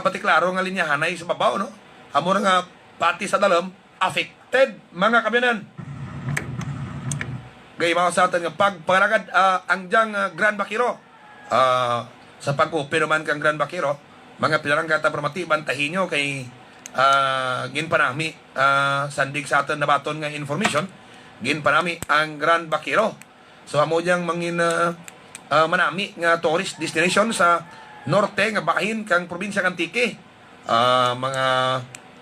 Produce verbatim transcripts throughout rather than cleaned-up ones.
pati klaro nga linyahanay sa babaw, no? Amo na nga pati sa dalom, affected, mga kaabyanan. Gaimaw sa aton nga pagpangalagad, ah, ang dyang, ah, Grand Vaquero. Ah, sa pag-open naman kang Grand Vaquero, mga pinalangga ta, pero mati, bantahi nyo kay, ah, ginpanami, ah, sandig sa aton nabaton nga information, ginpanami ang Grand Vaquero. So, amo dyang mangin, ah, ah, manami nga tourist destination sa norte nga bahin kang probinsya kang Antique. Ah, mga,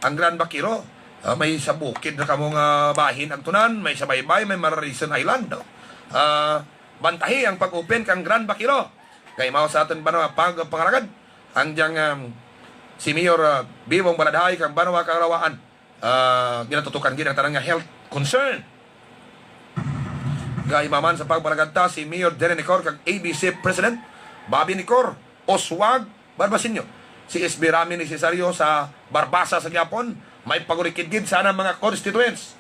ang Grand Vaquero, ah, may sa bukid na kamo nga bahin agtunan, may sa baybay, may Mararison Island, no? Ah, bantahi ang pag-open kang Grand Vaquero. Kay mao sa aton banwa pagpangalagad ang dyang, um, si Mayor, ah, Bibong Baladhay kang banwa kang Rawaan. Ah, ginatutukan gid ang tanan nga health concern. Gaimaw man sa pagpangalagad ta si Mayor Deren Nicor kag A B C President Bobby Nicor, Oswag Barbasinyo, si S B Rami ni Cesario sa Barbaza sa gihapon, may pagurikid gid sa anang mga constituents.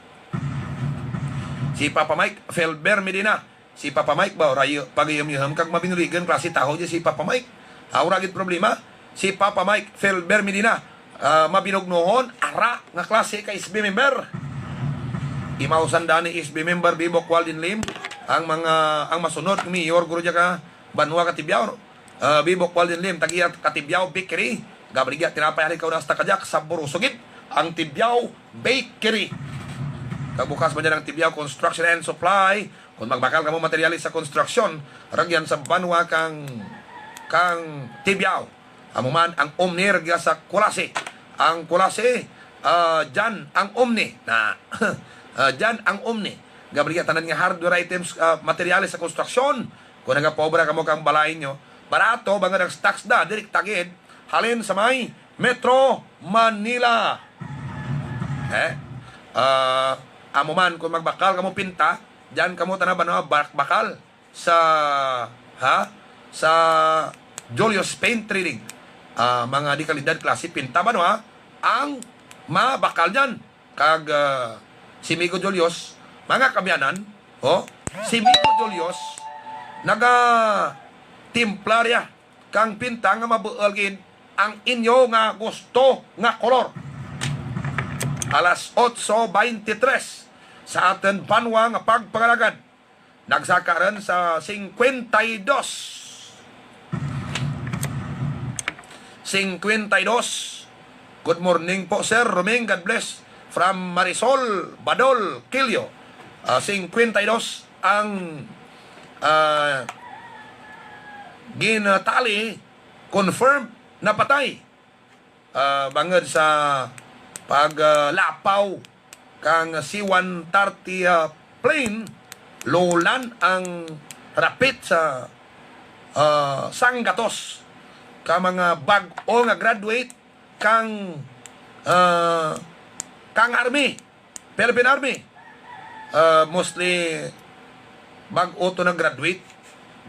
Si Papa Mike Felber Medina, si Papa Mike ba, rayo, pagiyom-yom kag mabinuligan klase tawo di si Papa Mike. Aw ra gid problema, si Papa Mike Felber Medina, ah, mabinugnohon, ara nga klase ka S B member. Imaw sanda ni S B member Bibok Walden Lim ang mga, ang masunod nga mayor guro dya ka banwa ka Tibiao, no? Ah, Bibok Walden Lim, tagiya ka Tibiao Bakery. Gabaligya tinapay, halin ka una hasta kadyak, saboroso gid ang Tibiao Bakery. Kag bukas man dyan ang Tibiao Construction and Supply. Kung magbakal kamo materyales sa konstruksyon, ragyan sa banwa kang, kang Tibiao. Amo man ang Omni ragya sa Culasi. Ang Culasi, ah, dyan ang Omni. Na, ah, dyan ang Omni. Gabaligya tanan nga hardware items, ah, materyales sa konstruksyon. Kung nagapaobra kamo kang balay nyo, barato, bangod ang stocks na, direkta gid, halin sa may Metro Manila. Eh, ah, amo man, kung magbakal kamo pinta, dyan kamo tanan banwa, bak-, bakal sa, ha? Sa Julius Paint Trading. Ah, mga dekalidad klase pinta banwa ang mabakal dyan. Kag, ah, si Migo Julius, mga kaabyanan, oh, si Migo Julius, naga timplarya kang pinta nga mabuol gid ang inyo nga gusto nga kolor. Alas otso beintitres sa aton banwa nga pagpangalagad, nagsaka ron sa singkwenta y dos. Singkwenta y dos. Good morning po, Sir Roming. God bless. From Marisol Badol Quillo. Ah, singkwenta y dos ang, ah, ginatali, confirmed, napatay. Ah, bangod sa pag, ah, lapaw kang C one thirty, ah, plane, lulan ang rapit sa, ah, sanggatos ka mga bag-o nga graduate kang, ah, kang army. Philippine Army. Ah, mostly, bag-o to nag-graduate.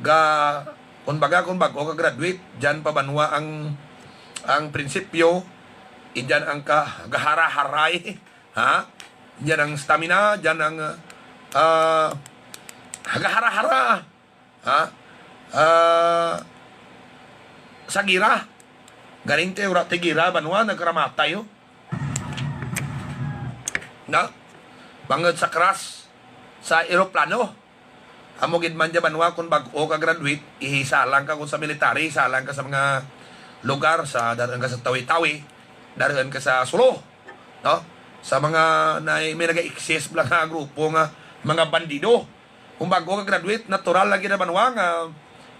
Ga-, kun baga, kun bag-o ka graduate, dyan pa banwa ang, ang prinsipyo, dyan ang ka-, gahara-haray, ha? Dyan ang stamina, dyan ang, ah, gahara-hara. Ha? Ah, sa gira. Galing tayo, wala tayo gira, banwa, nagkaramatay, oh. Na? Bangod sa crash sa eroplano. Amo gid man dyan, banwa, kung bag-o ka graduate, ihisalang ka kung sa military, isalang ka sa mga lugar, sa, daron ka sa Tawi-Tawi, daron ka sa Sulu, no? Sa mga, na, may nag-exist bala nga grupo nga mga bandido. Kung bag-o ka graduate, natural lagi na banwa nga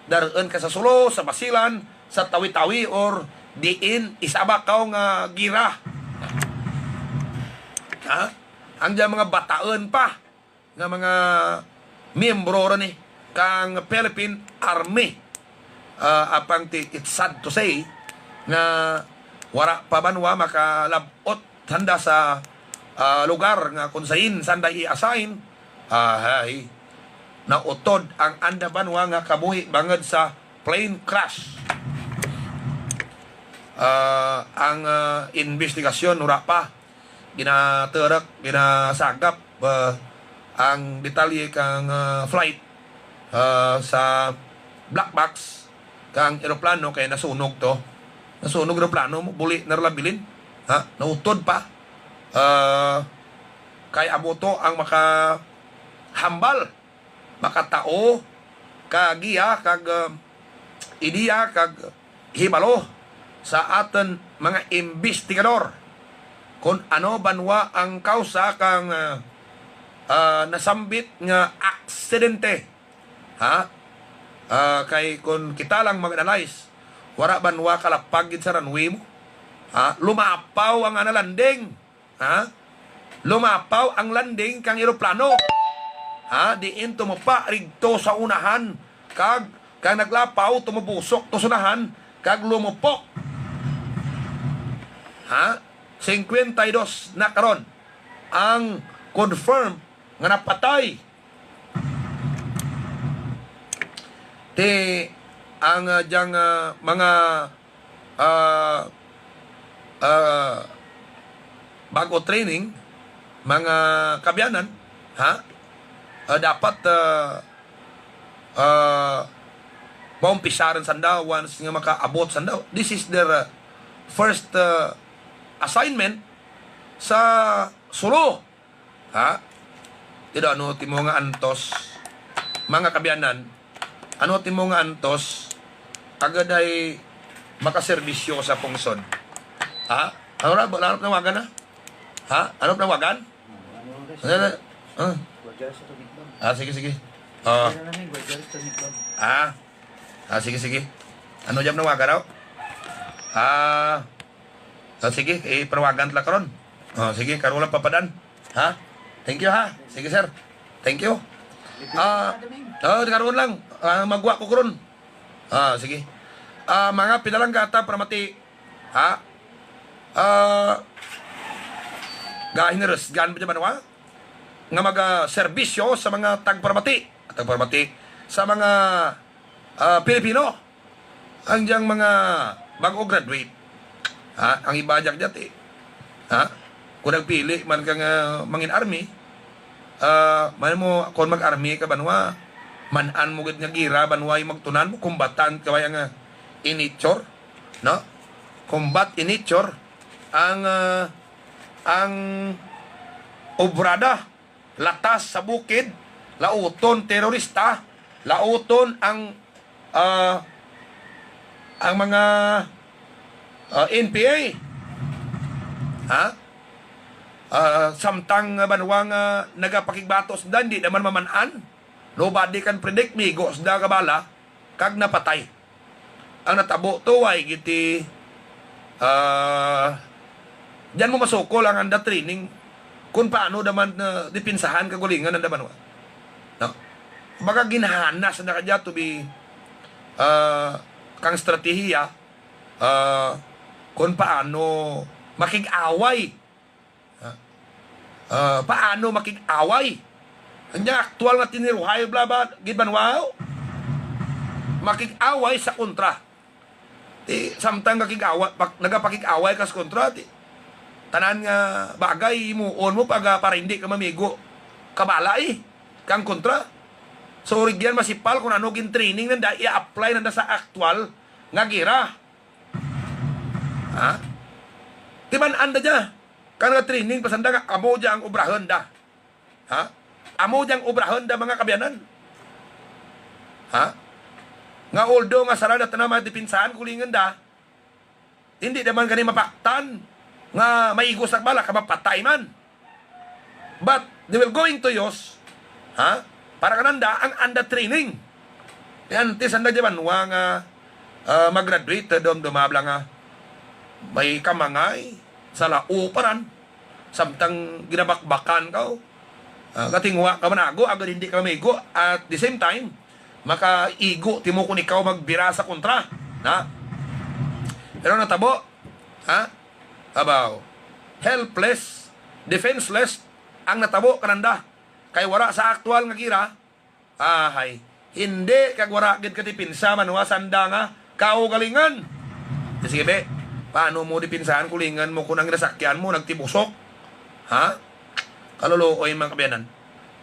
daron ka sa Sulu, sa Basilan, sa Tawi-Tawi, or diin isaba ka nga gira. Ha? Ang dyan mga bataon pa nga mga miyembro ra ni kang Philippine Army. Ah, apang ti, it's sad to say nga wala pa banwa makalab-ot sanda sa, ah, lugar nga kung sain sanda i-assign, ahay, nautod ang anda banwa nga kabuhi bangod sa plane crash. Ah, ang, ah, investigasyon wala pa ginaturok, ginasagap, ah, ang detalye kang, ah, flight, ah, sa black box kang eroplano kay nasunog to. Nasunog na plano mo, buli na ra lang bilin. Ha? Nautod pa. Ah, kay amo to ang makahambal, makatao, kagiya, kag, ah, ideya, kag hibalo sa aton mga imbestigador kung ano banwa ang kausa kang, ah, ah, nasambit nga aksidente. Ha? Ah, kay kung kita lang mag-analyze, wala banwa kalapag gid sa runway mo. Ha? Lumapaw ang ana landing. Ha? Lumapaw ang landing kang eroplano. Ha? Diin tumupa rigto sa unahan, kag, kag naglapaw, tumubusok to sa unahan, kag lumupok. Ha? Cincuenta y dos na karon ang confirm nga napatay. Ti ang, ah, diyang, ah, mga, ah, ah, bago training, mga kaabyanan, ha? Ah, dapat, ah, ah, maumpisaran sanda once nga makaabot sanda. This is their, ah, first, ah, assignment sa Sulu. Ha? Pero ano timo nga antos, mga kaabyanan? Ano timo nga antos? Agad ay makaserbisyo sa pungsod. Ha? Ano ra? Wala na panawagan na? Ha? Ano panawagan? Ano na? Ah. Gwardiya sa Tubig Bang. Ah, sige, sige. Ah. Ano namin, gwardiya sa Tubig Bang. Ah. Ah, sige, sige. Ano dyan panawagan raw? Ah. Ah, sige, ipanawagan ta karon. Oh, sige, karon lang papadan. Ha? Thank you, ha. Sige, sir. Thank you. Ah, oh, karon lang. Ah, magwa ko karon. Ah, sige. Ah, mga pinalanggata, paramati. Ha? Ah, gahineros, gaan ba dyan, ano, ha? Nga mag, ah, serbisyo sa mga tagparamati. Tagparamati. Sa mga, ah, Pilipino. Ang diyang mga bag-o graduate. Ha? Ang iba diyang dati. Ha? Kung nagpili man ka nga mangin army, ah, man mo, kung mag-army ka, banwa, man-an mo gid nga gira, banwa, yung magtunan mo, combatant ka ba yung, ah, in nature, no? Combat in nature, ang, ah, ang obrada, latas sa bukid, lauton terorista, lauton ang, ah, ang mga, ah, N P A. Ha? Ah, samtang nga banwa nga nagapakigbatos na, hindi naman maman-an. Nobody can predict, migo sila kabala, kag napatay. Ang natabo to, way gid ti, ah, diyan mo masukol ang anda training kung paano naman na dipinsahan kagalingan ang banwa. No? Baga ginhanas na kadya to be, ah, kang strategiya, ah, kung paano makig-away. Ha? Ah, paano makig-away? Ang niya aktual nga tiniruhay, bla, bla, gid banwa, makig-away sa kontra. Ti, samtang nakig-away, pag, nagapakig-away ka sa kontra, ti, tanan nga bagay, himuon mo pag, ah, para hindi ka mamigo. Kabala, eh, kang kontra. So, rigyan masipal kung ano gin-training nanda, i-apply nanda sa aktual nga gira. Ha? Timan-an da dya. Kan nga training, pasanda nga amo dya ang obrahon da. Ha? Amo dya ang obrahon da, mga kaabyanan. Ha? Nga although nga sarada tanan mga dipinsahan, kulingon da, hindi naman gani mapaktan nga maigo sa bala ka mapatay man. But they will going to use, ha? Para kananda ang anda training. Yan, ti sanda di banwa nga, ah, mag-graduate, dom dumabla nga may kamangay sa lao pa ran. Samtang ginabakbakan ka, oh. Ah, katingwa ka manago, agad hindi ka mamigo. At the same time, makaigo timo kung ikaw magbira sa kontra. Na? Pero natabo, ha? Abaw. Helpless, defenseless ang natabo kananda. Kay wala sa aktual nga gira, ahay, hindi kag wala gid ka dipinsa man wa sanda nga kaugalingon. Sige, be, paano mo dipinsahan kulingon mo kung ang nasakyan mo nagtibusok? Ha? Kaluluoy, mga kaabyanan.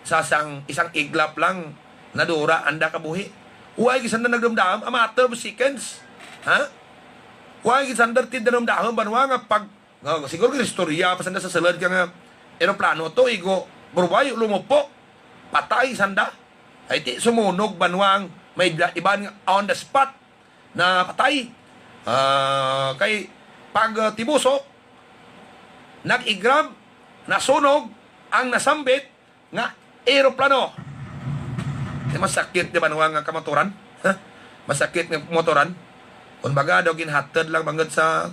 Sa sang, isang iglap lang, nadura anda kabuhi. Huway gid sanda nagdumdam, a matter of seconds. Ha? Wa gid sanda ti danum-dahom banwa nga pag, nga siguro gid istorya pa sanda sa sulod ka nga eroplano to, igo, buruway, lumupo, patay sanda. Ay ti sumunog banwa ang may da-, iban nga on the spot na patay. Ah, kay pag, ah, tibusok, nag-igrab, nasunog ang nasambit nga eroplano. Di masakit, di ba, nga kamaturan? Ha? Masakit nga kamaturan. Kung baga daw ginhatod lang bangod sa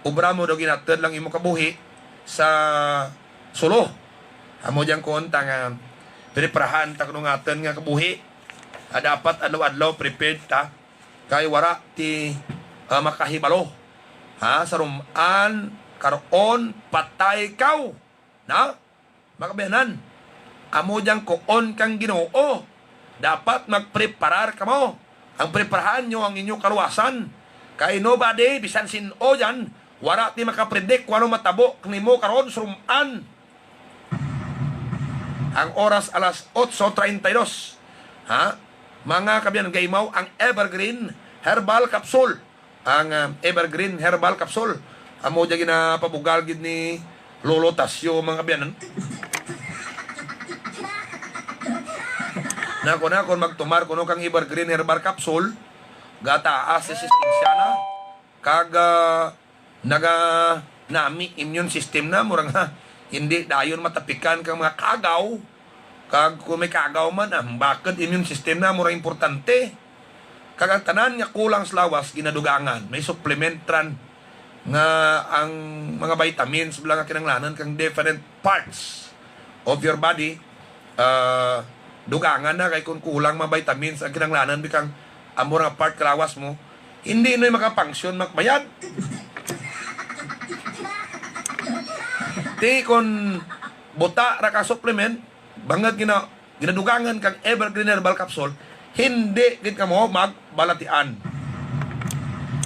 obra mo, daw ginhatod lang imo kabuhi sa sulo. Amo diyang kuon ta nga preparahan ta kuno nga aton nga kabuhi. Ah, dapat adlaw-adlaw prepared ta. Kay wara ti, ah, makahibalo. Ha? Sa rum-an, karon, patay kaw. Na? Mga kaabyanan, amo diyang kuon kang Ginoo. Dapat magpreparar kamo. Ang preparahan nyo ang inyo kaluwasan. Kay nobody, bisan sin-o dyan, wara ti makapredict kung ano matabo kanimo karon sa rum-an. Ang oras alas otso treinta y dos. Ha? Mga kaabyanan, gaimaw ang Evergreen Herbal Capsule. Ang, ah, Evergreen Herbal Capsule. Amo dya ginapabugal gid ni Lolo Tasyo, mga kaabyanan. Na, kung na, kung magtumar kuno kang Evergreen Herbal Capsule, gataas resistensya na, kag, ah, naga nami immune system na, mura nga hindi dayon matapikan kang mga kagaw. Kag kung may kagaw man, ah, bakod immune system na, mura importante. Kag ang tanan nga kulang sa lawas, ginadugangan. May supplement ran nga ang mga vitamins bala nga kinahanglanon kang different parts of your body, ah, dugangan na kay kung kulang mga vitamins ang kinahanglanon, bikang amo nga part ka lawas mo, hindi na makafunction, makbayad. Ti kon buta ra ka supplement, bangod gina-, ginadugangan kang Evergreen Herbal Capsule, hindi gid kamo magbalatian.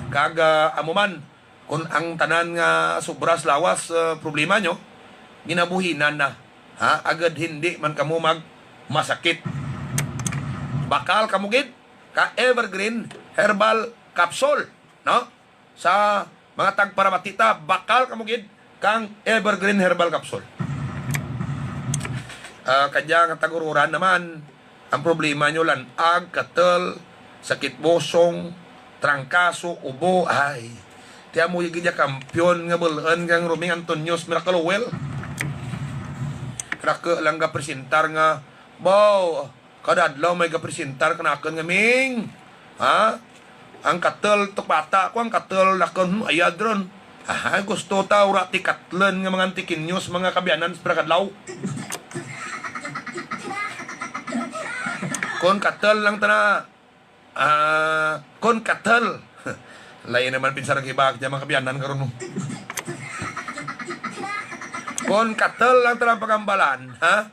Kag, ah, amo man, kung ang tanan nga sobra sa lawas, ah, problema nyo, ginabuhinan na, ha? Agud hindi man kamo mag masakit. Bakal kamo gid ka Evergreen Herbal Capsule, no? Sa mga tagparamati ta, bakal kamo gid kang Evergreen Herbal Capsule. Ah, kadya nga tag-ururan naman, ang problema nyo, lanag, katel, sakit bosong, trangkaso, ubo, ay. Ti amo gid ya kampiyon nga bul-an kang Roming Antonio's Miracle Oil. Rake lang ga presentar nga, baw, kada adlaw may gapresentar kanakon nga, Ming. Ha? Ang katel, tukbata ko, ang katel nakon, hmm, ayad ron. Aha, gusto ta, ura ti katlen nga mga Antiqueños, mga kaabyanan, sa pira ka adlaw. Kon katel lang ta na, ah, kon katel. Lain naman pinsar ang iba, kaya mga kaabyanan karon, no? Kon katel lang ta na pagambalan, ha?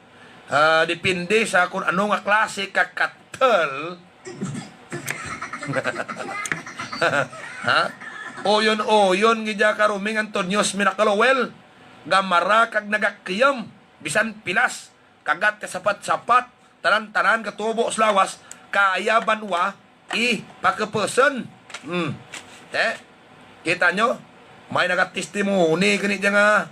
Ah, depende sa kung ano nga klase ka katel. Ha? Uyon-uyon gid ya ka Roming Antonio's Miracle Oil. Gamara kag nagakiyam, bisan pilas, kagat ka sapat-sapat, tanan-tanan ka tubo sa lawas, kaya banwa, i, pakepuson. Hmm. Te, kita nyo? May nagatestimony gani dyan nga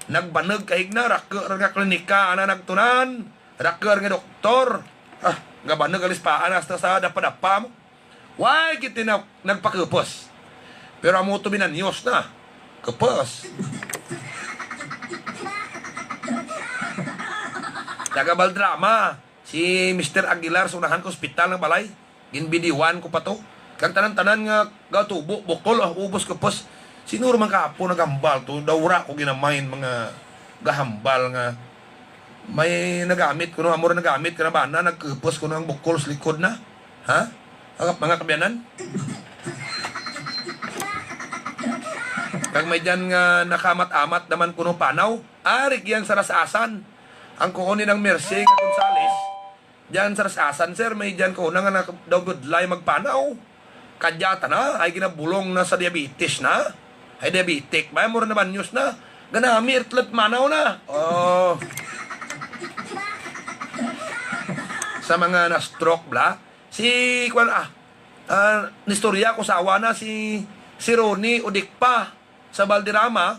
nagbanag kahigna, raker nga klinika, ana nagtunan, raker nga doktor. Ah, gabanag alispaan hasta sa dapa-dapa mo. Why kita na nagpakupos? Pero amo to binanyos na. Kupos. Taga Baldrama, si Mister Aguilar sa unahan ka ospital ng balay. Ginbidiwan ko pa to. Kag tanan-tanan nga gatubo, bukol, ah, ubos, kupos. Sinuro man kahapon naghambal to, daw wala ko ginamain mga gahambal nga may nagamit kuno, amo ra nagamit ka na ba na, nagkupos kuno ang bukol sa likod na. Ha? Ang mga kaabyanan? Kag may dyan nga nakamat-amat naman kuno panaw. Ari yan sa Ras-asan. Ang kuon ni ng Mercy nga Gonzales. Diyan sa Ras-asan, sir, may diyan ko na nga naka-, daw budlay magpanaw. Kadya ta na, ay ginabulong na sa diabetes na. Ay diabetic, may mura na banyos na. Ganami, irtlet manaw na. Oh. Sa mga na-stroke, bla. Si, kwan, ah, ah, nistorya ko sa awa na si Si Ronnie Odicpa sa Valderrama,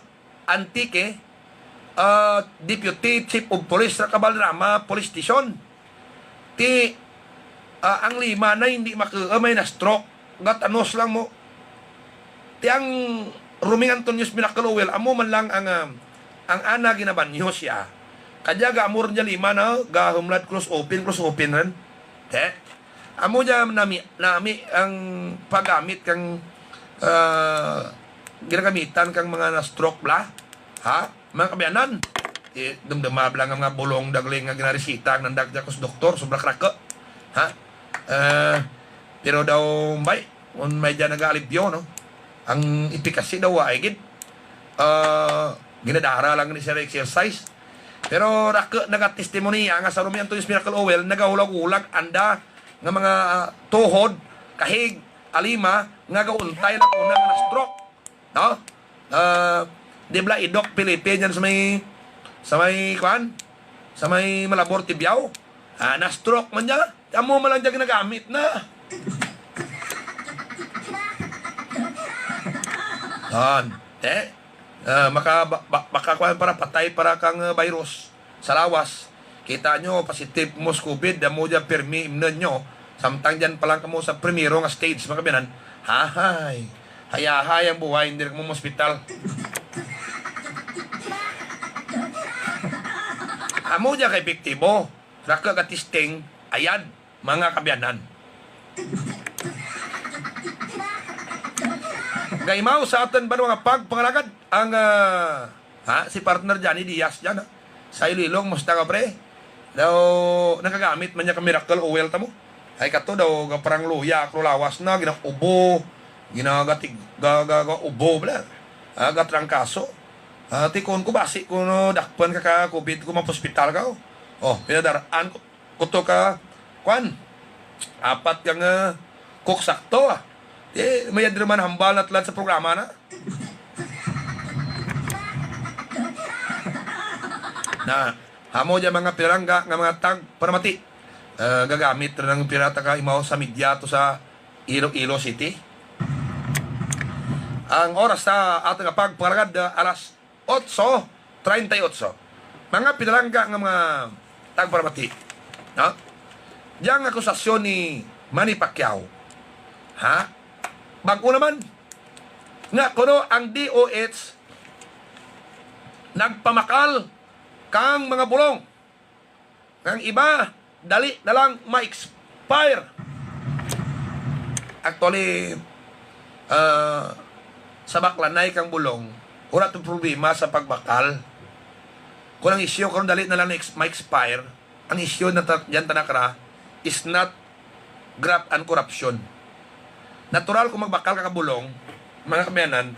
Antique, ah, Deputy Chief of Police sa ka Valderrama Police Station. Ti, ah, ang lima na hindi maka-, ah, may na-stroke. Gatanos lang mo. Ti ang Roming Antonio's Miracle Oil, amo man lang ang, ah, ang ana ginabanyo siya. Kadya ga amo rin dyan lima na, ga humlad cross open, cross open rin. Te? Amo dyan nami, nami ang paggamit kang, ah, ginagamitan kang mga na-stroke bla. Ha? Mga kabiyanan. Eh, dumduma bla nga mga bulong dagling nga ginarisita ang nandag dyan kus doktor, sobra krako. Ha? Eh, pero daw, bay, kung may dyan nag-aalibyo, no? Ang ipikasi daw, ay gid. Ah, ginadara lang ni siya exercise. Pero rako nagatestimonya nga sa Roming Antonio's Miracle Oil, nagahulag-hulag anda nga mga, ah, tuhod, kahig, alima, nga gauntay lang una nga na-stroke. No? Ah, di bla idok Felipe dyan sa may, sa may, kwan? Sa may Malabor, Tibiao. Ah, na-stroke man niya. Amo man lang dyan ginagamit na. Yan. Eh? Ah, maka, ba, ba, maka, kwan, para patay para kang, ah, virus sa lawas. Kita nyo, positive mo sa covid, damo dyan pirmi imnon nyo. Samtang dyan pa lang kamo sa primero nga stage, mga kabiyanan. Hahay. Hayahay ang buhay, hindi na kamo hospital. Amo dyan ka epektibo. Raka ka testing, ayan, mga kabiyanan. Gaimaw sa aton banwa nga pagpangalagad ang, ah, ha, si partner Johnny Diaz dyan, ha? Sa Iloilo, musta ka, pre? Daw, nagagamit man niya ka miracle oil ta mo. Ay, kato daw, ga parang luya, ako lawas na, ginaubo, ginagatig, ga, ga, ga ubo, bla. Ah, gatrangkaso. Ah, tikon ko, basi ko no, dakpan ka ka, covid ko, mapospital ka, oh. Oh, pinadaraan ko, kuto ka, kwan, apat ka nga, kuk sakto, ah. Di, may adri man hambal na tulad sa programa na. Na, amo dyan mga pinalangga nga mga tagparamati. Ah, gagamit ra ng pirata ka imaw sa media to sa Iloilo City. Ang oras sa ato nga pagpangalagad, ah, alas otso treinta y ocho. Mga pinalangga nga mga tagparamati. No? Diyang akusasyon ni Manny Pacquiao. Ha? Bag-o naman. Nga kuno ang D O H nagpamakal kang mga bulong. Ang iba, dali na lang ma-expire. Actually, ah, sa baklanay kang bulong, wala to problema sa pagbakal. Kung ang isyu karon dali na lang na-ex-, ma-expire, ang isyu na ta-, dyan tanakra is not graft and corruption. Natural kung magbakal ka kabulong, mga kabayanan,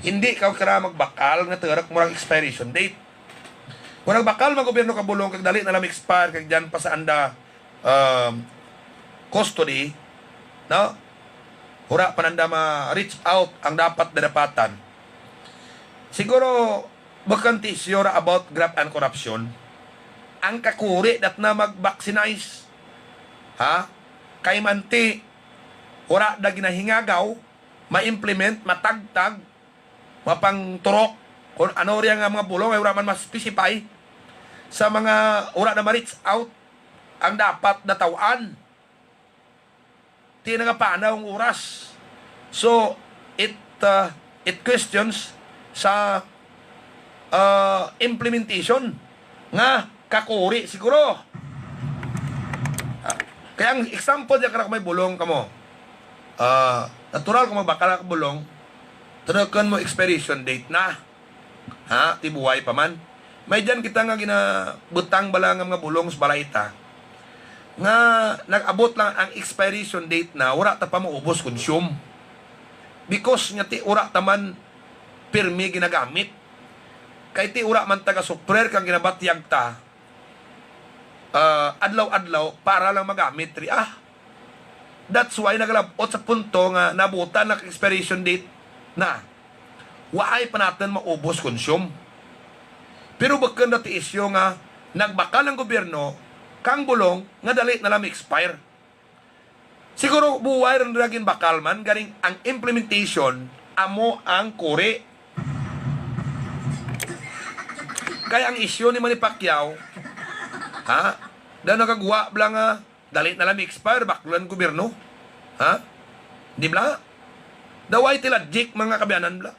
hindi ka kara magbakal nga turak mo ang expiration date. Kung nagbakal man gobyerno kabulong kag dali na lang expire kag dyan pa sa anda, um, custody, no? Wala pa nanda ma-reach out ang dapat dadapatan. Siguro, bakante isyu ra about graft and corruption. Ang kakuri dat na mag-vaccinize. Ha? Kay manti, wala na ginahingagaw, ma-implement, matagtag, mapangturok, kung ano riya nga mga bulong, ay wala man ma-specify sa mga wala na ma-reach out ang dapat nataw-an. Ti nagapanaw ang oras. So, it, uh, it questions sa, uh, implementation nga kakuri siguro. Ah, kaya ang example diya, kara kung may bulong kamo, ah, natural kung magbakal ka bulong, tunukan mo expiration date na. Ha? Ti buhay pa man. May dyan kita nga ginabutang bala nga mga bulong sa balay ta. Nga nag-abot lang ang expiration date na, wala ta pa maubos consume. Because nga ti wala ta man pirmi ginagamit. Kay ti wala man taga-suffer kang ginabatyag ta, ah, adlaw-adlaw para lang magamit ri, ah. That's why nagalabot sa punto nga nabutan ang expiration date na. Waay pa natin maubos consume. Pero bukod na ti isyu nga nagbakal ang gobyerno kang bulong nga dali na lang expire. Siguro buway rin ra ginbakal man, ganing ang implementation amo ang kuri. Kay ang isyu ni Manny Pacquiao, ha? Daw nagagwa bala nga dali na lang expire, baklan gobyerno. Ha? Di bala? Daw ay tiladjik, mga kabiyanan bala.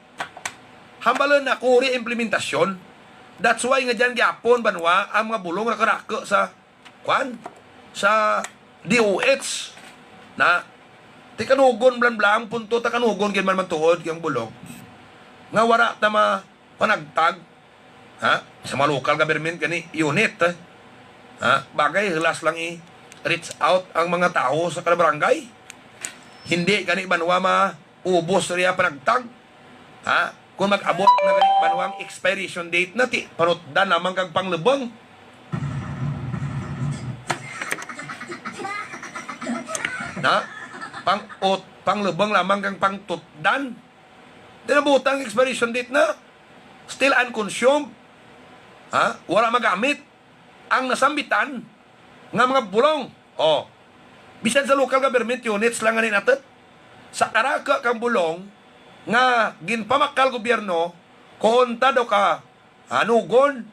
Hambalon na kuri implementasyon. That's why nga dyan gyapon banwa ang mga bulong rakarako sa kwan, sa D O H. Na, tikanugon blan bla ang punto, takanugon gid man, man tuod kang bulong nga wala ta ma panagtag, ha, sa mga local government gani unit, eh. Ha, bagay, hilas lang i-reach out ang mga tawo sa kada barangay. Hindi gani banwa maubos riya panagtag. Ha? Kung mag-abot na gani banwa ang expiration date na, ti, panutdan lamang kag panglubong. Na? Pang-ut-, panglubong lamang kag pangtutdan. Di na butang expiration date na. Still unconsumed. Ha? Wala magamit ang nasambitan nga mga bulong. Oh. Bisan sa local government units lang nga ninatod. Sa karaka kang bulong nga ginpamakal gobyerno, kuon ta daw ka anugon,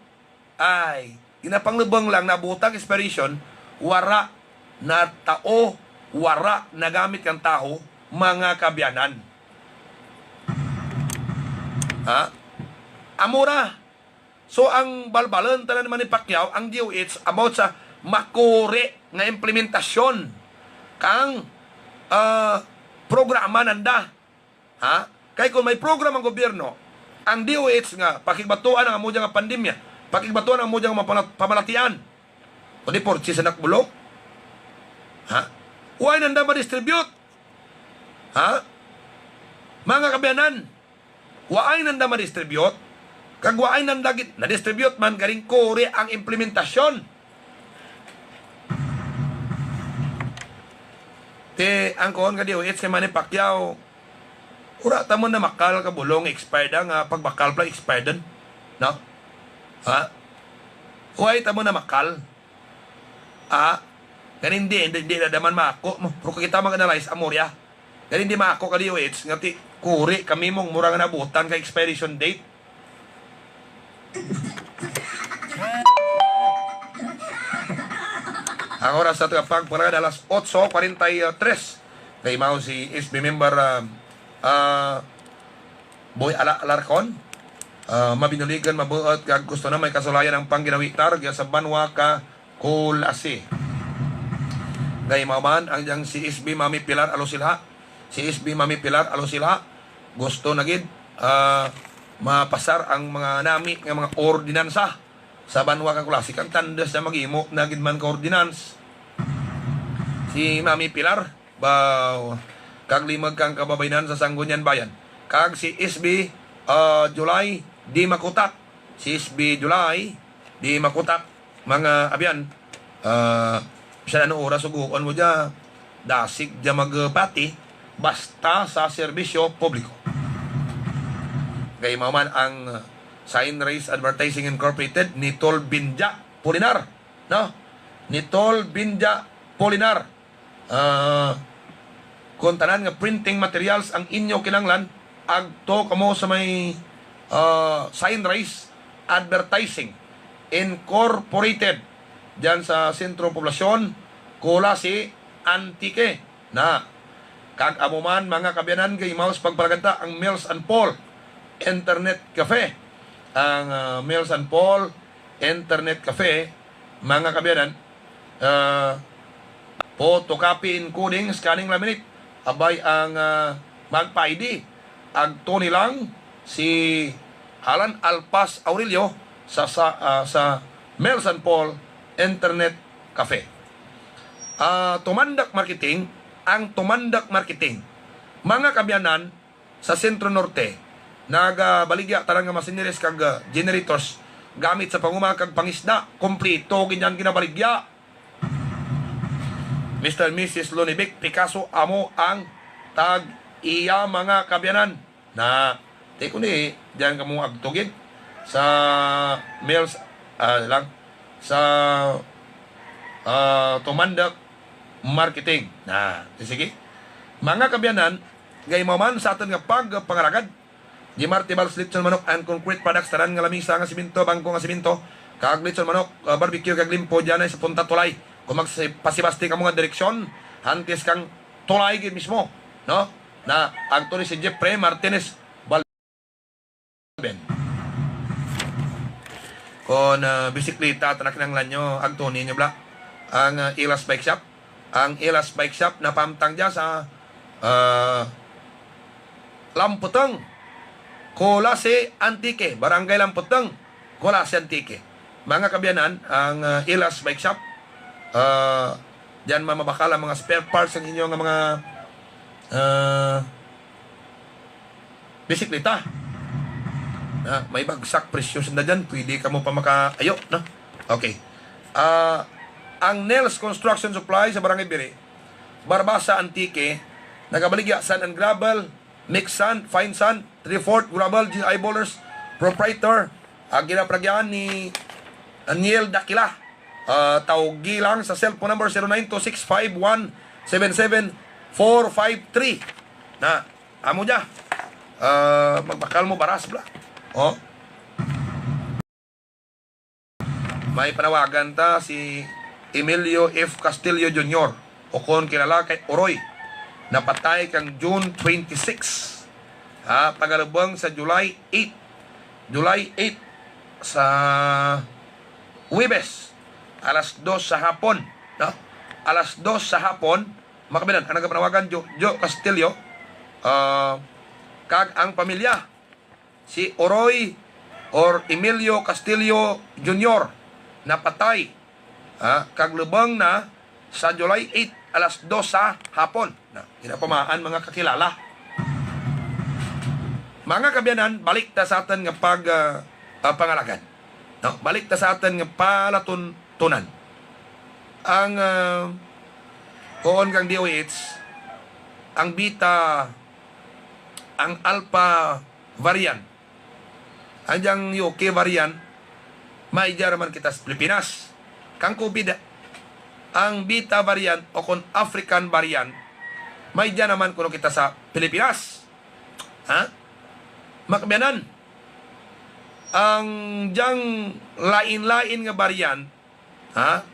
ay, ginapanglubong lang, nabutang expiration, wara na tao, wara nagamit kang tawo, mga kabiyanan. Ha? Amura. So, ang balbalon tanan ni Manny Pacquiao, ang D O H, about sa makuri nga implementasyon kang, ah, programa nanda. Ha? Kay kung may programa ang gobyerno, ang D O H nga pakigbatuan ang amo dyan nga pandemya, pakigbatuan ang amo dyan nga mga pala-, pamalatian, o di porche sa nakbulok. Ha? Why nanda ma-distribute? Ha? Mga kabiyanan, waay nanda ma-distribute, kag waay nanda gid na-distribute man, galing kuri ang implementasyon. Ti, ang kuon nga D O H kay Manny Pacquiao, wala ta mo na makal ka bulong expired ang, ah, pagbakal pa expired din. No? Ha? Why ta mo na makal? Ah, gani hindi, hindi, hindi na daman maako mo. Pero kita mag-analyze, amorya. Gani hindi maako ka D O H, nga ti, kuri kami mong mura nga nabutan ka expiration date. Ang oras sa ato pagpalagad alas otso kwarenta y tres. Kay mao si S B member, ah, ah, Boy Ala Alarcon. Ah, mabinuligan, mabuot, kag gusto na may kasulayan ang pangginawi targa sa banwa ka Culasi. Kay mao man ang diyang si S B Mami Pilar Alosilha. Si S B Mami Pilar Alosilha, gusto na gid, ah, mapasar ang mga nami nga mga ordinansa sa banwa kang Culasi. Kang tandas na mag-imo na gid man ka ordinance. Si Mami Pilar, ba, kag limag kang kababayanan sa Sangguniang Bayan. Kag si S B, ah, July, di makutak. Si S B July, di makutak. Mga abyan, ah, bisan ano oras suguon mo dya, dasig dya magpati, basta sa serbisyo publiko. Kay mao man ang Sign Race Advertising Incorporated ni Tol Binja Polinar, no? Ni Tol Binja Polinar. Ah, kung tanan nga printing materials ang inyo kinahanglan, agto kamo sa may, ah, Sign Race Advertising Incorporated, dyan sa Sentro Poblasyon, Culasi, Antique. Na, kag amo man, mga kabiyanan, kay mao sa pagpalagad ta ang Mills and Paul Internet Cafe. Ang, ah, Mills and Paul Internet Cafe, mga kabiyanan, ah, photocopy, encoding, scanning, laminate. Abay ang, ah, magpa-I D. Agto ni lang si Alan Alpas Aurelio sa, sa, ah, sa Mills and Paul Internet Cafe. Ah, Tumandak Marketing, ang Tumandak Marketing. Mga kabiyanan, sa Centro Norte, nagabaligya tanan nga machineries kag, ah, generators gamit sa panguma kag pangisda. Kompleto gid ang ginabaligya. Mister and Missus Lunibic Picasso amo ang tag iya, mga kabiyanan. Na, ti kundi, diyan kamo agtugid sa Mills, ah, lang, sa, ah, Tumandak Marketing. Na, sige. Mga kaabyanan, gaimaw man sa aton nga pagpangalagad, Jimar Tibals, lechon manok and concrete products, tanan nga lamisa nga simento, bangko nga simento, kag lechon manok, uh, barbecue kag limpo diyan ay sa Punta Tulay. Kung magpasibasti ka mga direksyon, antes kang Tulay gid mismo, no? Na agto ni si Jeffrey Martinez Balben. Kon, ah, bisikleta ta na kinahanglan nyo, agto ninyo bala ang, ah, Ilas Bike Shop. Ang Ilas Bike Shop napahamtang dya sa, ah, Lamputong, Culasi, Antique, Barangay Lamputong, Culasi, Antique. Mga kaabyanan, ang, ah, Ilas Bike Shop, ah, dyan mamabakal ang mga spare parts sa inyo nga mga, ah, bisikleta. Na, may bagsak presyo sanda dyan. Pwede ka mo pa makaayo, no? Okay. Ah, ang Nels Construction Supply sa Barangay Biri, Barbaza, Antique, nagabaligya sand and gravel, mixed sand, fine sand, three-fourth gravel, G I bowlers, proprietor, ang ginapanagyahan ni Aniel Dakila. Ah, tawgi lang sa cellphone number zero nine two six five one seven seven four five three. Na, amo dya. Ah, magbakal mo baras, bala. Oh. May panawagan ta si Emilio F. Castillo Junior, o kon kilala kay Oroy. Napatay kang June twenty-six. Ha, pagalubong sa July eight. July eight sa Huwebes, alas dos sa hapon, no? Alas dos sa hapon, mga kaabyanan, ang nagapanawagan, Jo, Jo Castillo, ah, kag ang pamilya, si Oroy or Emilio Castillo Junior, napatay, ah, kag lubong na sa July eight, alas dos sa hapon. Na, ginapamaan, mga kakilala. Mga kaabyanan, balik ta sa aton nga pag, ah, ah, pangalagad. No, balik ta sa aton nga palatuntunan. Ang, ah, kuon kang D O H, ang beta, ang alpha variant, ang diyang U K variant, may dya naman kita sa Pilipinas. Kang COVID, ang beta variant o kon African variant, may dya naman kuno kita sa Pilipinas. Ha? Mga kaabyanan, ang diyang lain-lain nga variant, ha?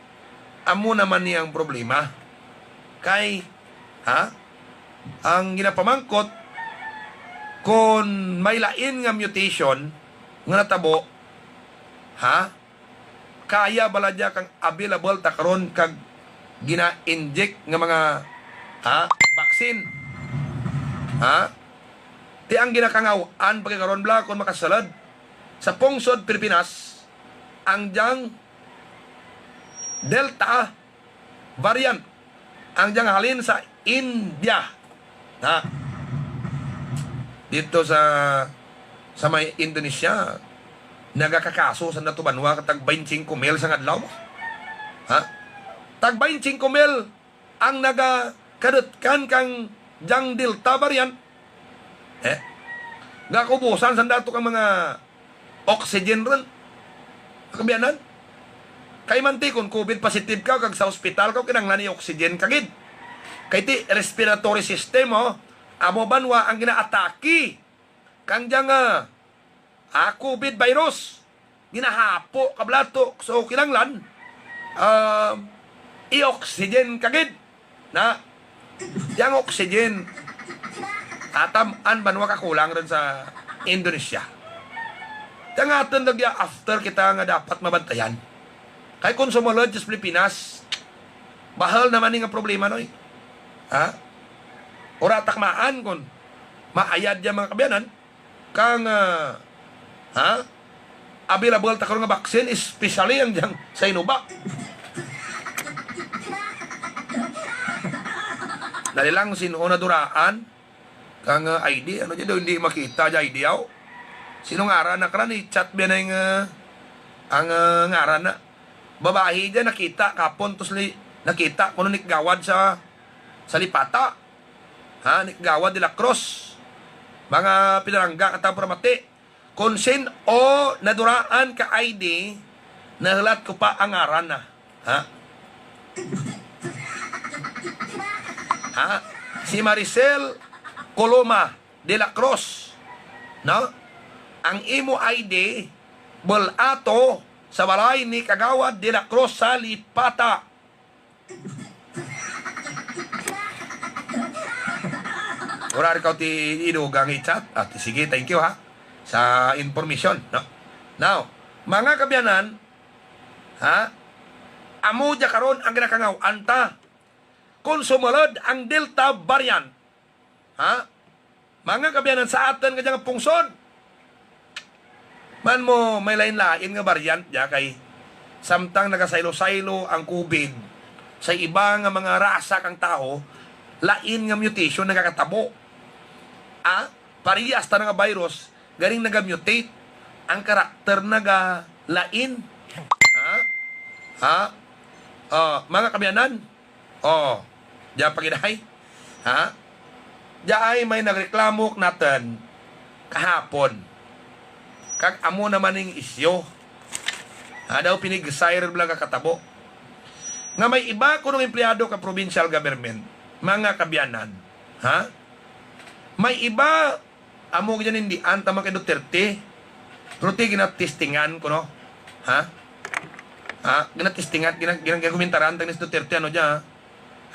Amo naman ni ang problema. Kay, ha? Ang ginapamangkot, kon may lain nga mutation nga natabo, ha? Kaya bala dya kang available ta karon kag gina-inject nga mga, ha, vaccine? Ha? Ti ang ginakangaw-an pa karon bala kon makasulod sa pungsod Pilipinas ang diyang Delta variant, ang diyang halin sa India. Na, dito sa, sa may Indonesia, nagakakaso sa nato banwa ka tag twenty-five mil sa adlaw. Ha? Tag twenty-five mil ang nagakadutkan kang diyang Delta variant. Eh, gakubusan sa dato kang mga oxygen ron. Kabianan? Kay manti kon COVID positive ka kag sa ospital ka, kinahanglan ni oxygen ka gid. Kay ti respiratory system mo, amo banwa ang ginaatake kang diyang, ah, ah, COVID virus. Ginahapo ka bala to. So, kinahanglan, ah, i-oxygen ka gid. Na, yang oxygen, atam-an banwa ka kulang ron sa Indonesia. Kaya nga aton lagi after kita nga dapat mabantayan. Kay kung sumulod sa Pilipinas, bahal naman ni nga problema, noy. Ha? Ura takmaan kon maayad ya mga kabianan, kang, ah, ha? Available ta karon nga vaccine, especially ang diyang sa Innova. Dali lang, sino na duraan? Kang, ah, I D, ano dyan daw, hindi makita dyan, I D, aw? Sino ngaran na karan? I-chat ba na yung, ah, ang, ah, ngaran na? Babahi dyan, nakita, kapon, tos li-, nakita, kuno nikgawad sa, sa Lipata. Ha, nikgawad de la Cruz. Mga pinalangga kata para mati. Kung sin-o naduraan ka I D, nahulat ko pa ang ngaran na. Ha? Ha? Si Maricel Coloma de la Cruz, no? Ang imo I D, bul-ato sa balay ni Kagawad de la Cruz sa Lipata. Wala rin ka ti idugang i-chat. At sige, thank you ha sa information, no? Now, mga kabiyanan, ha? Amo dya karon ang ginakangaw-an ta. Kung sumulod ang Delta variant, ha? Mga kabiyanan sa aton nga dyan nga pungsod, man mo may lain-lain nga variant dya kay samtang nagasaylo-saylo ang COVID sa iba nga mga rasa kang tawo, lain nga mutation nagakatabo. Ah, parehas ta nga virus, garing nagamutate, ang karakter nagalain. Ha? Ha? Oh, mga kabiyanan, oh, dya pa gid ay. Ha? Dya ay may nagreklamo naton kahapon. Kag amo naman ning isyu. Ha, daw pinigsayro lang ka katabo. Nga may iba kunong empleyado ka provincial government, mga kabiyanan. Ha? May iba, amo gid yan, hindi anta man kay Duterte. Pero ti ginatestingan ko, no? Ha? Ha? Ginatestingan, gina-, gina-, ginakomentaran tang ni Duterte, ano dya, ha?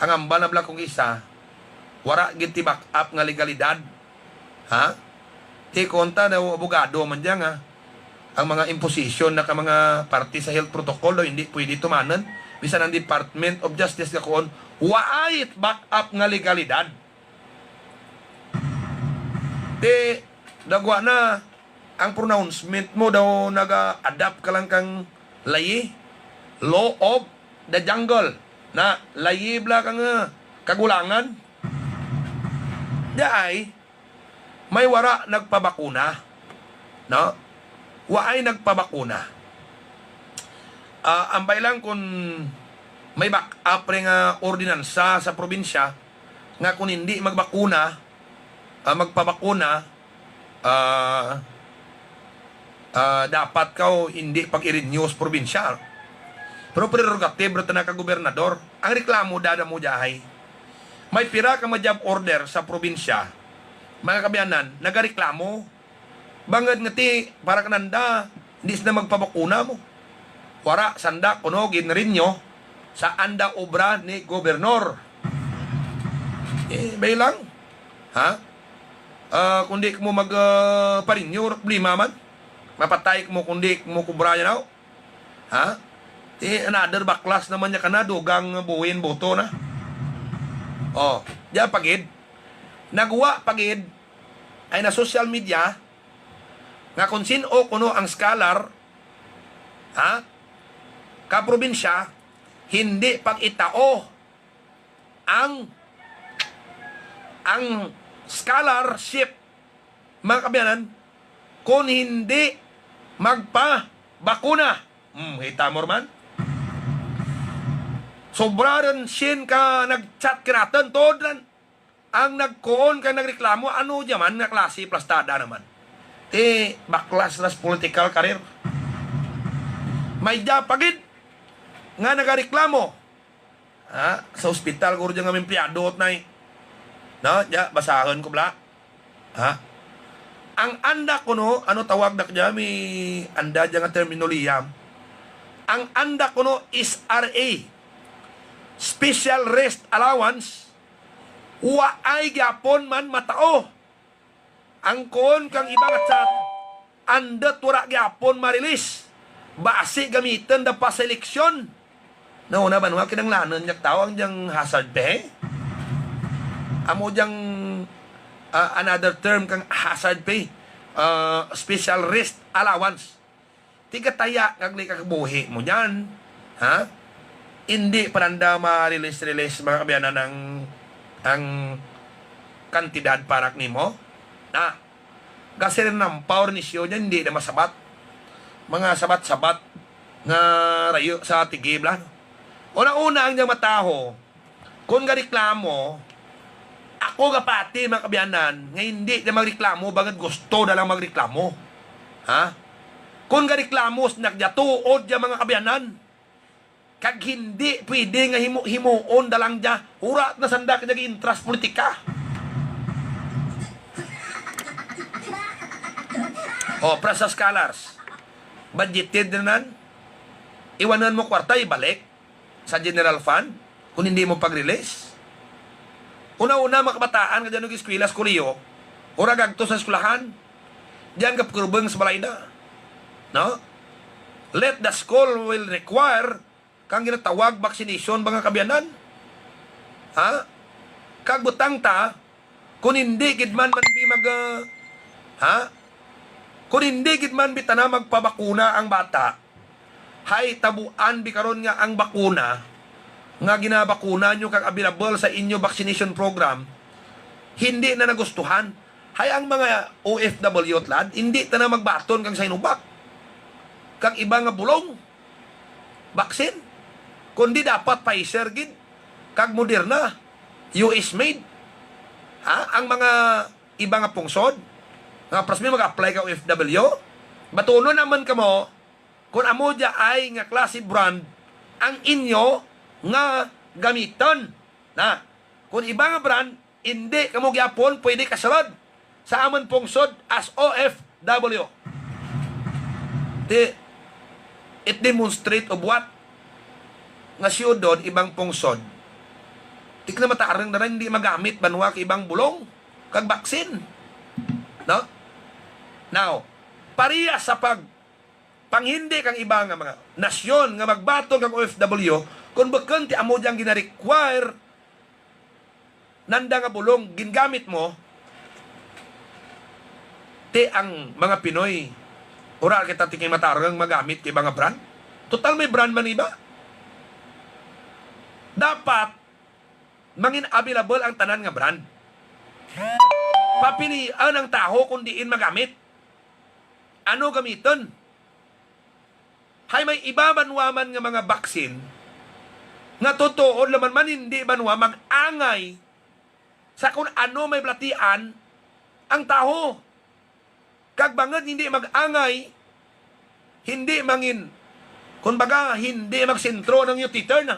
Ang hambal na bala kung isa, wara gid ti back up nga legalidad. Ha? Ti konta daw abogado man dya nga ang mga imposition na ka mga parte sa health protocol daw hindi pwede tumanan. Bisan ang Department of Justice nga kuon, waay back up nga legalidad. Ti, dagwa na ang pronouncement mo daw naga-adapt ka lang kang layi, law of the jungle, na layi bala kang, ah, kagulangan. Di ay, may wara nagpabakuna, no? Waay nagpabakuna. Ah, ambay lang kung may back up rin nga ordinansa sa probinsya nga kung hindi magbakuna, ah, magpabakuna, ah, ah, dapat kaw hindi pag-i-renew sa probinsya. Pero prerogative ra ta na ka gobernador. Ang reklamo dada mo diay, may pira ka mga job order sa probinsya, mga kabiyanan, nagareklamo. Bangod nga ti, para kananda, hindi sila magpabakuna mo. Wara, sanda, kuno, ginrinyo sa anda obra ni gobernor. Eh, bay lang. Ha? Ah, kung di mo mag, ah, parinyo, problema man. Mapatay mo kung di mo kubra yan, aw. Ha? Ti another baklas naman niya ka na, dugang buhin boto na. Oh, diya pagid. Nagwa pagid ay na social media nga kung sin-o kuno ang scholar, ha? Ka probinsya, hindi pag-itao ang, ang scholarship, mga kabiyanan, kung hindi magpabakuna. Hmm, kita mo man. Sobra rin sin ka nag-chat kinaton, tod ran. Ang nagkuon kay nagreklamo, ano diya man nga klase plastada naman. Eh, baklas nas political career. May diya pagid nga nagareklamo. Ha? Sa ospital, guro diya nga may empleyado, nay. No? Diya, basahon ko, bla. Ha? Ang anda kuno, ano tawag na diya, may anda diya nga terminolohiya. Ang anda kuno is R A, special rest allowance, waay gyapon man matao. Ang kuon kang iba nga chat, andut wara gyapon ma-release. Basi gamiton da pa sa eleksyon. Nauna ba naman kinanglanon niya tao ang diyang hazard pay? Amo diyang, ah, another term kang hazard pay, ah, special rest allowance. Tigataya kag likag buhi mo diyan. Ha? Indi pa nanda ma-release-release, mga kabiyanan, ang, ang kantidad para nimo. Na, kasi rin ang power ni siyo diyan, hindi na masabat. Mga sabat-sabat nga rayo sa tigibla. Una-una ang diyang mataho, kung gareklamo, ako gapati, mga kabiyanan, nga hindi na magreklamo, bangod gusto na lang magreklamo. Ha? Kung gareklamo, sinak dya, tuod dya, mga kabiyanan. Kag hindi pwede nga himo-, himuon da lang dya. Wara na sanda ka dya giintras politika. O, para sa scholars, budgeted na nan. Iwanan mo kwarta, ibalik sa general fund kung hindi mo pag-release. Una-una, mga kabataan nga dyan nag-eskwela sa kolehiyo, wara gagto sa eskwelahan, dyan ka kurubeng sa balay na. No? Let the school will require kang ginatawag vaccination, mga kaabyanan. Ha? Kag butang ta, kung hindi gid man, man bi mag, ah, ha? Kung hindi gid man bi tana magpabakuna ang bata, hay tabuan bi karon nga ang bakuna nga ginabakuna nyo kag available sa inyo vaccination program, hindi na nagustuhan. Hay ang mga O F W, tulad, hindi tana magbaton kang Sinovac kag iba nga bulong vaccine, kundi dapat Pfizer gid kag Moderna, U S made. Ha? Ang mga iba nga pungsod, nga pras mi mag-apply ka O F W, batunon naman kamo kung amo dya ay nga klase brand ang inyo nga gamiton. Na, kung iba nga brand, hindi kamo gyapon pwede kasulod sa amon pungsod as O F W. Ti, it demonstrate of what? Nga si Udon, ibang pungsod, di ka na matarang na rin, hindi magamit banwa ka ibang bulong kag vaccine. No? Now, pareha sa pag panghindi kang iba nga mga nasyon nga magbaton kang O F W, kung bukon ti amo diyang gina-require nanda nga bulong gingamit mo, ti ang mga Pinoy, wara kita ti kay matarang magamit kay iba nga brand. Total may brand man iba. Dapat mangin available ang tanan nga brand. Papilian ang tawo kung diin magamit. Ano gamiton? Hay may iba banwa man nga mga baksin nga tutuod laman man hindi banwa mag-angay sa kung ano may balatian ang tawo. Kag bangod hindi mag-angay, hindi mangin, kumbaga, hindi magsentro ng U-turn.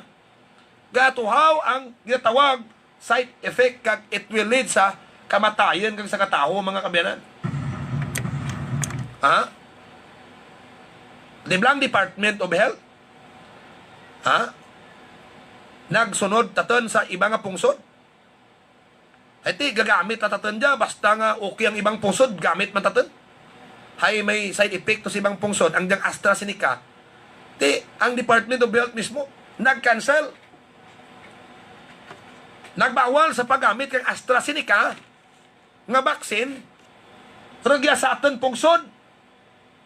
Gatuhaw ang ginatawag side effect kag it will lead sa kamatayon kag sa katawo, mga kaabyanan. Ha? Di ba ang Department of Health? Ha? Nagsunod taton sa iba nga pungsod? Ay, ti, gagamit na taton dya, basta nga okay ang ibang pungsod, gamit man taton. Hay may side effect to sa ibang pungsod, ang diyang AstraZeneca. Ti, ang Department of Health mismo, nag-cancel. Nagbawal sa paggamit kang AstraZeneca nga vaccine, pero giya sa aton pungsod.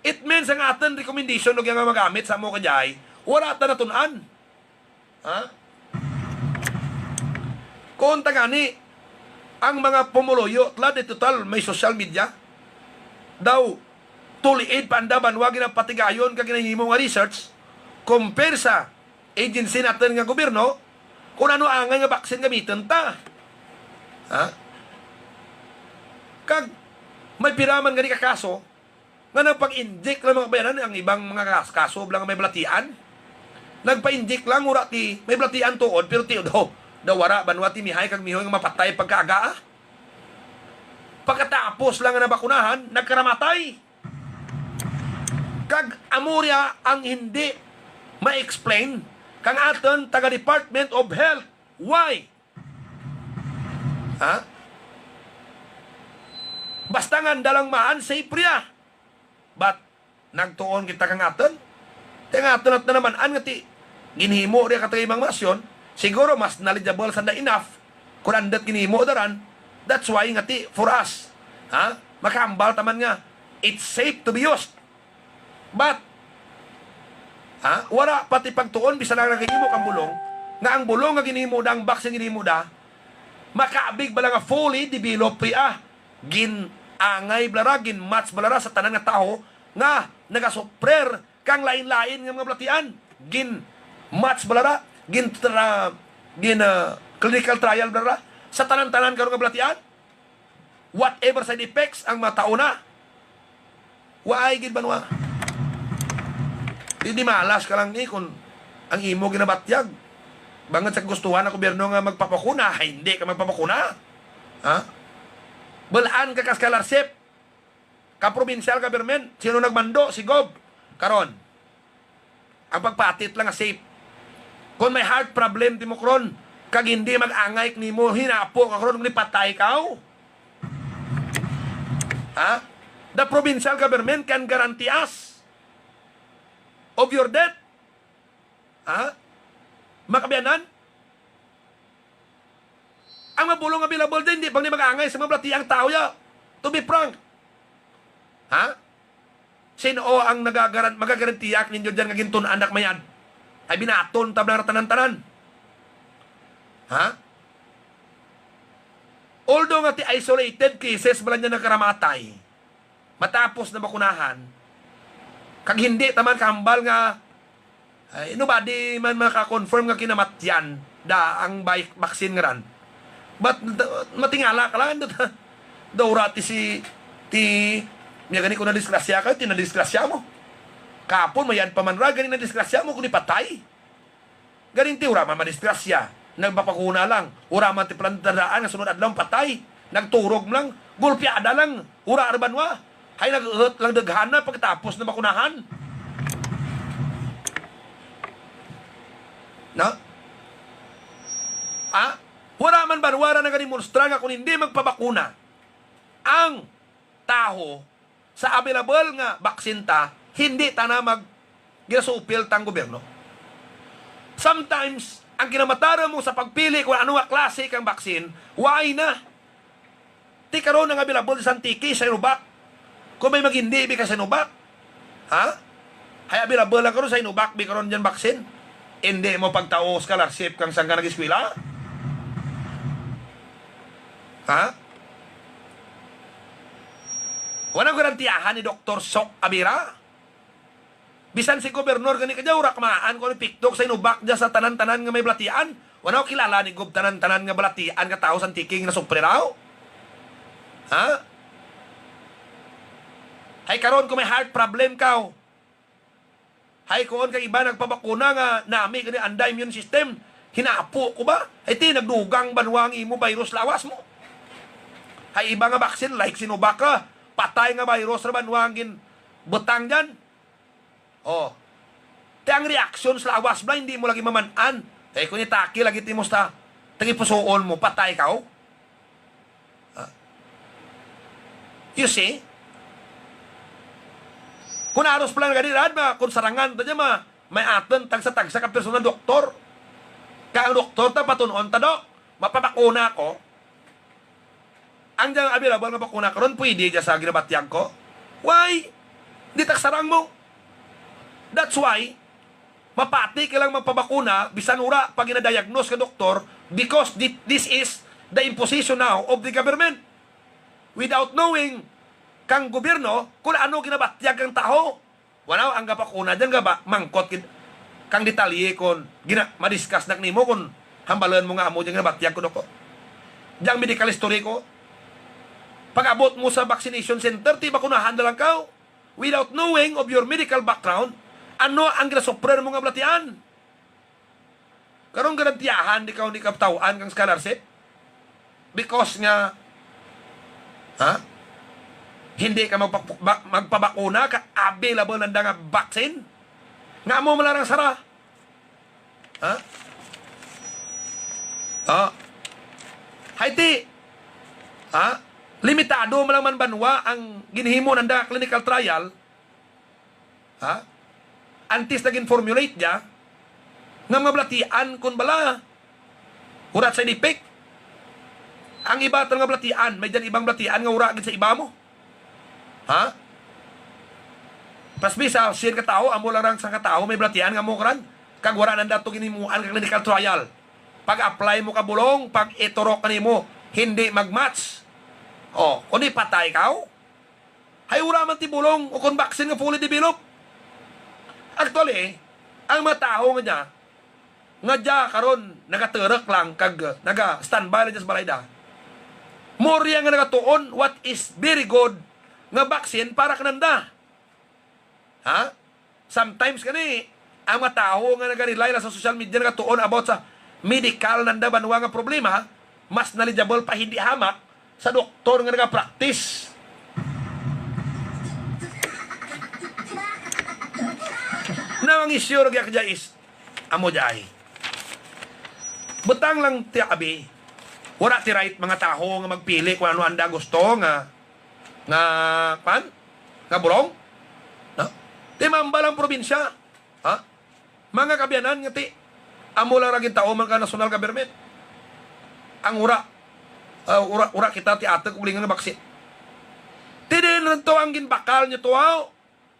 It means ang aton recommendation, ug nga magamit sa mo kadyahay, wala ta natun-an. Ha? Kung ta gani, ang mga pumuluyo, tulad ni total may social media, daw tuliid pa anda banwa ginapatigayon kag ginahimo nga research, compare sa agency naton nga gobyerno, kung ano angay nga vaccine gamiton ta. Ha? Kag may pira man gani ka kaso, nga nagpag-inject lang, mga kabayanan, ang ibang mga kas-, kaso lang may balatian. Nagpa-inject lang, wala ti may balatian tuod, pero ti daw, daw wala, banwa ti mihay kag mihoy nga mapatay pagkaaga, ah. Pagkatapos lang nga nabakunahan, nagkaramatay. Kag amo ria ang hindi ma-explain kang aton taga Department of Health. Why? Ha? Basta nga dalang maan, safe ria. But, nagtuon kita kang aton. Kay nga aton at na naman, an nga ti, ginhimo ria ka taga ibang nasyon, siguro mas knowledgeable sanda enough kung andot ginhimo daran. That's why nga ti, for us, ha? Makahambal taman nga, it's safe to be used. But, ha, wala pati pagtuon, bisan lang nagahimo kang bulong, nga ang bulong nga ginhimo da, ang vaccine ginhimo da, makaabig bala nga fully developed ria, ah. Gin-angay bala ra, gin-match bala ra sa tanan nga tawo nga nagasuprer kang lain-lain nga mga balatian. Gin-match bala ra, gin-tra-, gin, ah, clinical trial bala ra sa tanan-tanan karon nga balatian. Whatever side effects ang mataon na. Waay gid banwa. Di, di malas ka lang ni kung ang imo ginabatyag. Bangod sa gustuhan ang gobyerno nga magpabakuna, ay hindi ka magpabakuna. Ha? Bul-an ka ka scholarship, ka provincial government, sino nagmando? Si Gob. Karon, ang pagpatit lang nga safe. Kung may heart problem, Timokron, kag hindi mag-angay nimo, hinapo ka karon, ni patay ka, oh. Ha? The provincial government can guarantee us of your death. Ha? Makabiyanan? Ang mabulong nga available din, di bang ni mag-angay sa mga balatiang tao ya? To be frank. Ha? Sino ang nagagaran-, magagarantiya ninyo dyan nga gintun-an na mayad? Ay binaton tabla ra tanan-tanan. Ha? Although nga ti isolated cases bala niya nagkaramatay, matapos na bakunahan, kag hindi taman kahambal nga, ay, nobody man maka-confirm nga kinamatyan da ang bi-, vaccine nga ran. But da-, matingala ka lang, da, da ura ti si, ti, niya gani kung nadisgrasya ka, ti nadisgrasya mo. Kapon, mayad pa man ra, gani nadisgrasya mo, kung ipatay. Galing ti wala man madisgrasya, nagpapakuna lang. Wala man ti palandadaan nga sunod adlaw patay. Nagturog lang, gulpiada lang, wala ra banwa. Hay nag-uot lang daghana pagkatapos na bakunahan. No? Ah? Wala man banwa ra nagademonstrar nga kung hindi magpabakuna ang taho sa available nga baksin ta, hindi ta na mag ginasupil tang gobyerno. Sometimes, ang kinamataran mo sa pagpili kung ano nga klase kang baksin, why na? Ti karon ang available sa Antique, Sinovac. Kung may magindi bi ka Sinovac, ha? Hay available lang karon Sinovac bi karon dyan baksin. Hindi mo pagtao scholarship kang sangka nag-eskwela. Ha? Wala garantiyahan ni Doktor Sok Abira. Bisan si gobernador gani kadya, wala kamaan ko ni piktok sa Sinovac dya sa tanan-tanan nga may balatian. Wala ko kilala ni Gob tanan-tanan nga balatian nga tao sa Antique nga nasupre raw. Ha? Hay karon kung may heart problem ka, hay kuon kay iba nagpabakuna nga nami gani anda immune system. Hinapo ko ba? Hay ti nagdugang banwa ang imo virus lawas mo. Hay iba nga vaccine like Sinovac ka, patay nga virus ra banwa ang ginbutang dyan. Oh. Ti ang reaksyon sa lawas bala, hindi mo lagi maman-an. Kay kung itaki lagi ti mo sa tagipusoon mo, patay ka, oh. Ah. You see? Kung aros pala nga di rad, ma, kung sarangan ta dyan, ma, may aton tagsa-tagsa ka personal doktor. Kaya ang doktor ta, patunon ta, Dok, mapabakuna ako. Ang dyan available nga bakuna karon, pwede dyan sa ginabatyag ko. Why? Di tagsarang mo. That's why, mapati ka lang magpabakuna, bisan wala pa ginadiagnose ka doktor, because thi-, this is the imposition now of the government. Without knowing kang gobyerno kung ano ginabatyag kang taho. Wala ang gapakuna dyan, gaba, mangkot gid kang detalye kon gina-, madiscuss na nimo kon hambalan mo nga amo dyan ginabatyag ko, doko. Dyan medical history ko. Pag-abot mo sa vaccination center, ti bakunahan na lang ka. Without knowing of your medical background, ano ang ginasuffer mo nga balatian? Karong garantiyahan di ka, di ka taw-an kang scholarship? Because nga, ha? Hindi ka magpa-, ba-, magpabakuna ka available nanda nga vaccine? Nga mo malarang sara? Ha? Ha? Hay ti, ha? Limitado man lang man banwa ang ginhimo nanda clinical trial. Ha? Antes nagin-formulate dya, nga mga balatian kun bala, wala side effect. Ang iba tang mga balatian, may dyan ibang balatian nga wala gid sa iba mo. Ha? Pasbi sa siyen ka tawo, amo lang rang sa ka tawo, may balatian nga mo karan. Kag wala nanda to ginimuan ka clinical trial. Pag-apply mo ka bulong, pag iturok ka nimo, hindi mag-match. Oh, kundi patay ka, oh. Hay wala man ti bulong o kon vaccine nga fully developed. Actually, ang mga tawo nga dya, nga dya karon nagaturok lang kag naga-standby lang dya sa balay da. Mo riya nga nagatuon what is very good nga vaccine para kananda. Ha? Sometimes gani, Ang mga tawo nga naga-rely lang sa social media nagatuon about sa medical nanda banwa nga problema, mas knowledgeable pa hindi hamak sa doktor nga nagapractice. Na ang issue ra gyud dya is amo dya ay. Butang lang ti abi. Wala ti right mga tawo nga magpili kung ano anda gusto nga, nga, kwan? Nga burong? No? Ti mambal ang probinsya. Ha? Mga kaabyanan nga ti, amo lang ra gintauman ka national government. Ang ura, ah, ura, ura kita ti atag ug lingon nga baksin. Ti diin lang to ang ginbakal nyo to, aw?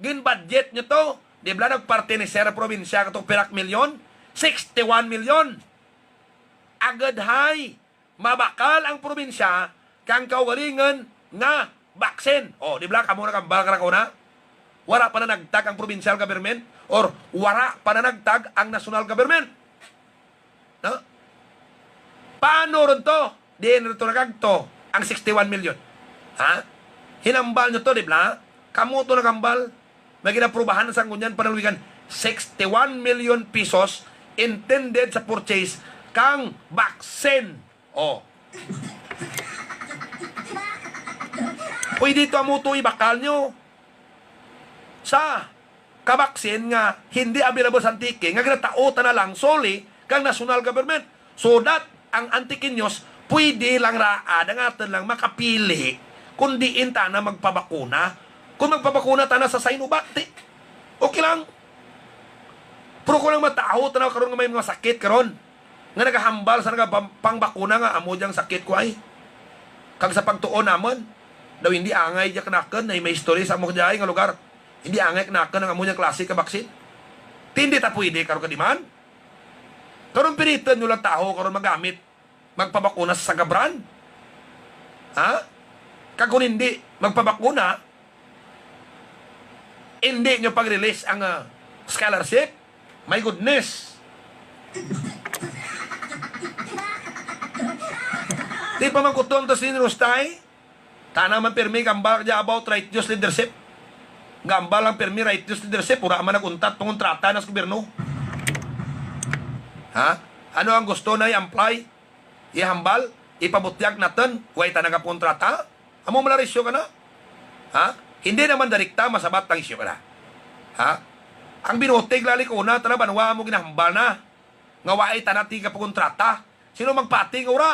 Gin-budget nyo to? Di bala nagpartineser ang probinsya kato pirak milyon? Sixty-one million. Agad hay, mabakal ang probinsya kang kaugalingon nga baksin. O, di bala kamo nakambal ka na una? Wala pa nanagtag ang provincial government or wala pa nanagtag ang national government. No? Paano ron to? Diin ron to nagagto ang sixty-one million? Ha? Hinambal nyo to, di bala? Kamo to nagambal. May ginaprubahan sa ngunyan panalwigan, sixty-one million pesos intended sa purchase kang baksin. Oh. Pwede to amo to ibakal nyo sa kabaksin nga hindi available sa Antique, nga ginatautan na lang solely kang national government, so that ang Antiqueños pwede lang ra, ah, dangaton lang makapili kung diin tana magpabakuna. Kung magpabakuna tana sa Sinovac, ti, okay lang. Pero kung ang mataho tana karon nga may mga sakit karon, nga nagahambal sa nagapangbakuna nga amo dyang sakit ko ay. Kag sa pagtuon namon, daw hindi angay dya kanakon na may history sa amo dya nga lugar. Hindi angay kanakon ang amo dyang klase ka baksin. Ti hindi ta pwede karon ka demand. Karon piliton nyo lang taho karon magamit, magpabakuna sa sangka brand. Ha? Kag kung hindi magpabakuna, hindi nyo pag-release ang, ah, scholarship. My goodness. Di pa magkuton to si Rustay? Tana man pirmi gambal dya about righteous leadership. Gambal lang pirmi righteous leadership, wala man nag-untat pangontrata na sa gobyerno. Ha? Ano ang gusto na i-apply? Ihambal? Ipabutyag naton? Way ta nagapangontrata? Amo malarisyo ka na? Ha? Hindi naman direkta masabat ang isyu ka na. Ha? Ang binutig lalik una, tana banwa mo ginahambal na. Nga waay tana tiga pangontrata. Sino magpati nga ura?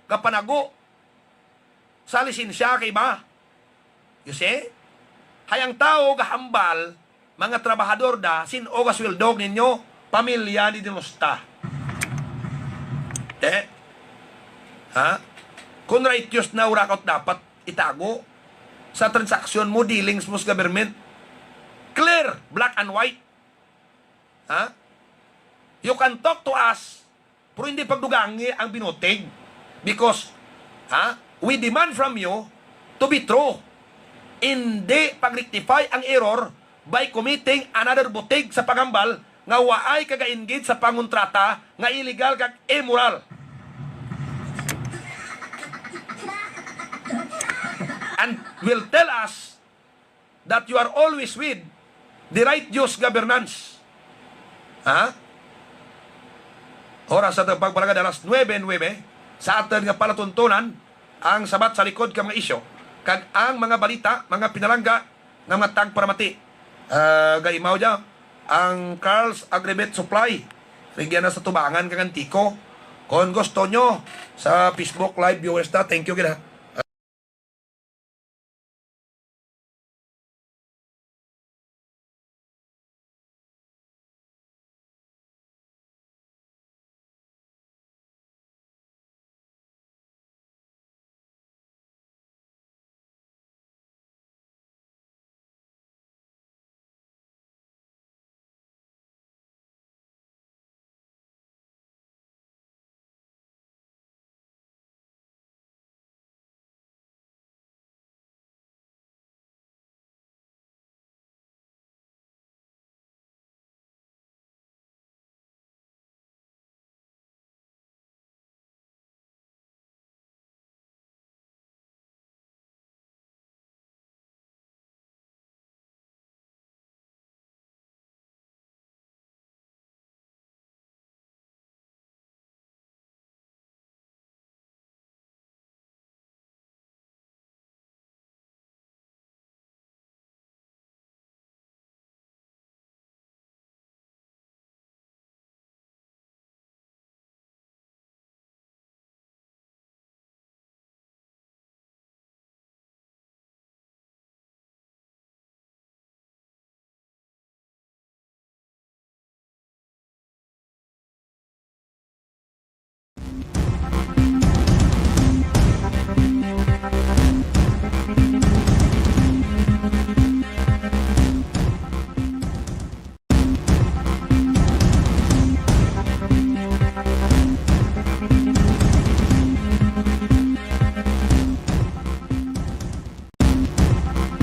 Gapanago sa lisensya kay ba? You see? Hay ang tawo gahambal, mga trabahador da, sin-o ga sweldo ninyo, pamilya ni Dinosta. Eh? Ha? Kung righteous na, wala ka dapat itago sa transaksyon mo, dealings mo sa government. Clear, black and white. Ha? You can talk to us, pero hindi pagdugangi ang binutig. Because, ha, we demand from you to be true. Hindi pag-rectify ang error by committing another butig sa paghambal nga waay ka ga-engage sa pangontrata nga illegal kag immoral. And will tell us that you are always with the righteous governance. Ha? Oras sa pagpalagad alas nuebe nuebe, sa aton nga palatuntunan ang sabat sa likod ka mga isyu, kag ang mga balita, mga pinalangga nga mga tagparamati. Ah, gaimaw dya, ang Carl's Agrivet Supply, rigyan na sa Tubangan kag Antico. Kon gusto nyo, sa Facebook Live viewers na, thank you gid, ha.